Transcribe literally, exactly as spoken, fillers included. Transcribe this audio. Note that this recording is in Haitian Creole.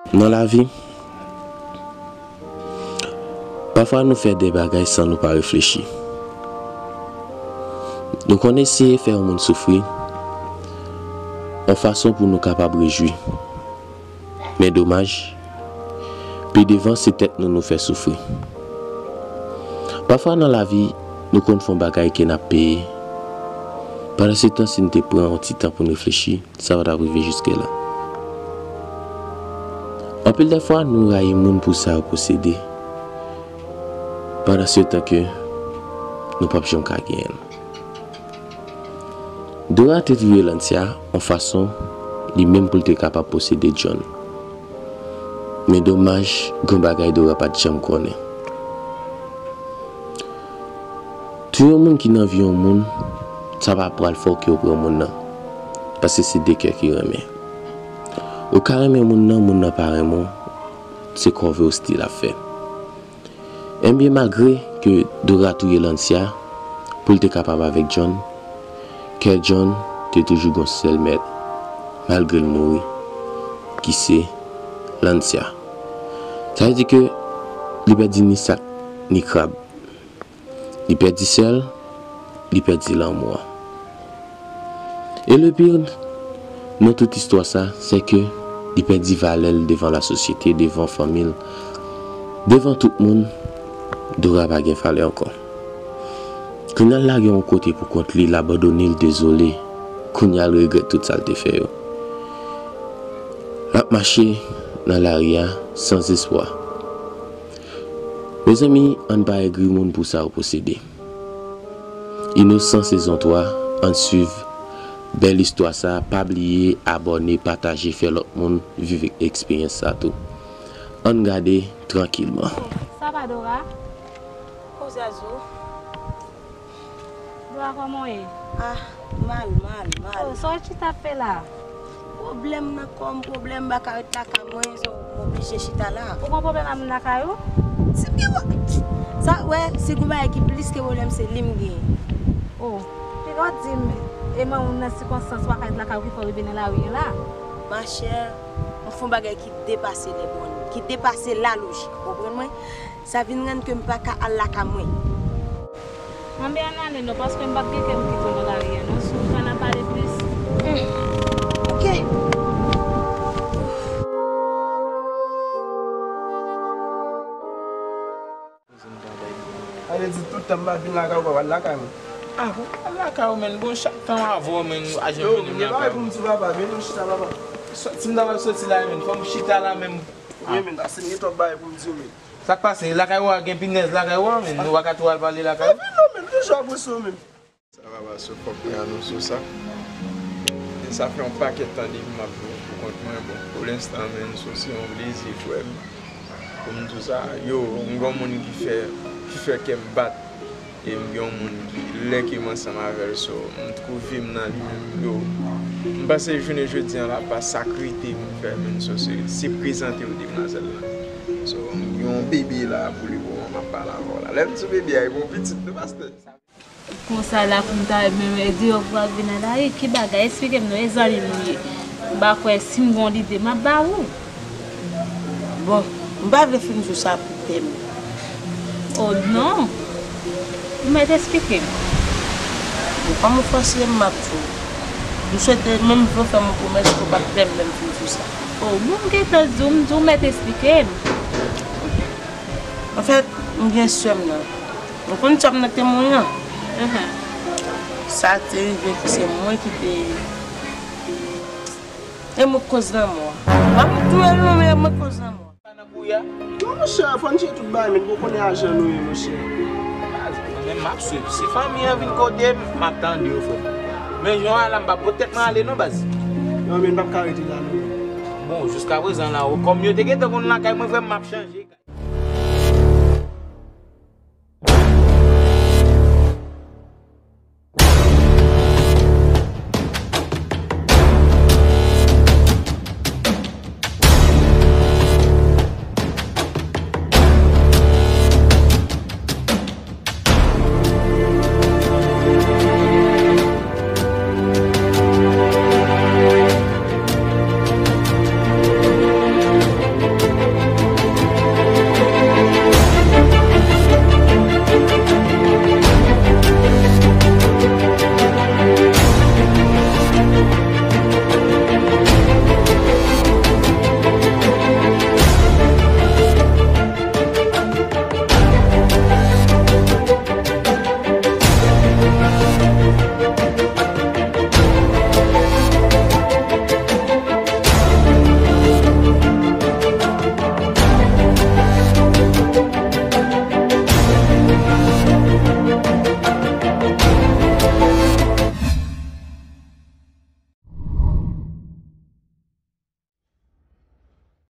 Nan lavi, pafwa nou fè de bagay san nou pa reflechi. Nou konn eseye fè yon moun soufri yon fason pou nou kapab rejwi. Men domaj, pi devan se tèt nou nou fè soufri. Pafwa nan lavi, nou konn fè yon bagay ke n ap peye. Pandan se tan, si n te pran yon ti tan pou n reflechi, sa pa t ap rive jiske la. Anpil de fwa, nou rayi moun pou sa yo posede, pandan se tan ke nou p ap janm ka genyen l. Dora te touye Lancia yon fason li menm pou l te kapab posede John. Men domaj, gen bagay Dora pa t janm konnen. Touye yon moun ki nan vi yon moun, sa pa pral fè w ke w pran moun nan. Paske se de kè ki renmen. Ou ka renmen moun nan, moun nan pa renmen w, se kòve w still ap fè. Ebyen, malgre ke Dora touye Lancia pou l te kapab avèk John, kè John te toujou gon sèl mèt, malgre l mouri, ki se Lancia. Sa vle di ke li pèdi ni sak, ni krab. Li pèdi sèl, li pèdi lanmou an. E le pire nan tout istwa sa, se ke li pèdi valè l devan lasosyete, devan fanmi l, devan tout moun. Dora pa gen valè ankò. Kounye a l lage yon kote pou kont li, l abandone l, dezole. Kounye a l regrèt tout sa l te fè yo. L ap mache nan lari a san espwa. Mezanmi, ann pa egri moun pou sa yo posede. Inosan sezon twa, ann swiv bèl istwa sa, pa bliye abòne, pataje, fè lòt moun viv eksperyans sa tou. Ann gade trankilman. Sa va, Dora? Koze a zo. Dora, kòman w ye? Ah, mal, mal, mal. Oh, sa w chita ap fè la? Pwoblèm nan kò m, pwoblèm m pa ka ret lakay mwen, so m oblije chita la. Ou gon pwoblèm ak moun lakay ou? Ti piwa. Sa, wè, si gon bagay ki plis ke pwoblèm, se li m genyen. Oh, piga w di m, e manman w nan sikonstans ou pa ka ret lakay ou ki fè w rive nan lari a la? Machè, m fè yon bagay ki depase lè bòn, ki depase la lojik, ou konprann mwen? Sa vin rann ke m pa ka al lakay mwen. Anben ann ale non, paske m p ap gen kè m kite w nan lari a non, si w vle n a pale plis. Hmm. Ok. Ale di tout tan m pa vin lakay ou, pa pral lakay mwen. Ah, ou pral lakay ou, menn. Bon, chak tan w avè w, menn, a janm yo, jwenn li, men papa, pou m di papa, men nou chita, papa. Sòti m ta pral sòti la, menn. Fò m chita la menm. Wi, menn, ase m gen twòp bagay pou m di w, menn. Sa k pase? Lakay ou a gen pinèz lakay ou a, menn. Nou pa ka tou al pale lakay ou? Anpil non, menn. Toujou ap resi w, menn. Sa papa, so fòk mwen anonse w sa. E sa fè yon pakèt tan depi m ap viv pou kont mwen. Bon, pou lenstan, menn, so se yon plezi, frè m. Pou m di w sa, yo, m gon moun ki fè, ki fè kè m bat. E m gen yon moun ki, lè ke m ansanm avè l, so, m twouve m nan li menm. Yo, m panse jounen jodi an la, pa sakrifis m fè, menn, so, se, se prezante w demwazèl la. So, m gen yon bebe la, pou le moman, m ap pale avè w la. Lè m di bebe a, e bon pitit, tou, pastè. Konsa la, pou m ta menm, e deyò pou w ap vin nan lari, ki bagay? Esplike m non, e zanmi m ou ye. M pa kwè, si m gon lide, m ap ba ou. Bon, m pa vle fin di w sa pou pè m. Oh non! Ou mèt esplike m. Bon, kòm ou fòse m, m ap di w. M swete menm vle w fè m yon pwomès ke w p ap pè m lè m fin di w sa. Oh, bon, m gentan di w, m di w mèt esplike m. Anfèt, m gen sè m nan. Ou konn sè m nan te mouri an? Mhm. Sa te rive ki se mwen ki te E mwen k koz lanmò a. M ap touye l non, men e mwen k koz lanmò a. Pa nan kouri a? Non, monchè, fò n jere tout bagay, men ou konnen ajan nou ye, monchè. Baz, mwen menm m ap swiv. Si fanmi an vin kote m, m ap tande yo, frè m. Men jan w wè la, m p ap pot tèt mwen ale non, baz. Non, men n p ap ka rete la non. Bon, jiskaprezan la, kòm yo te gentan konn lakay mwen, frè m, m ap chanje.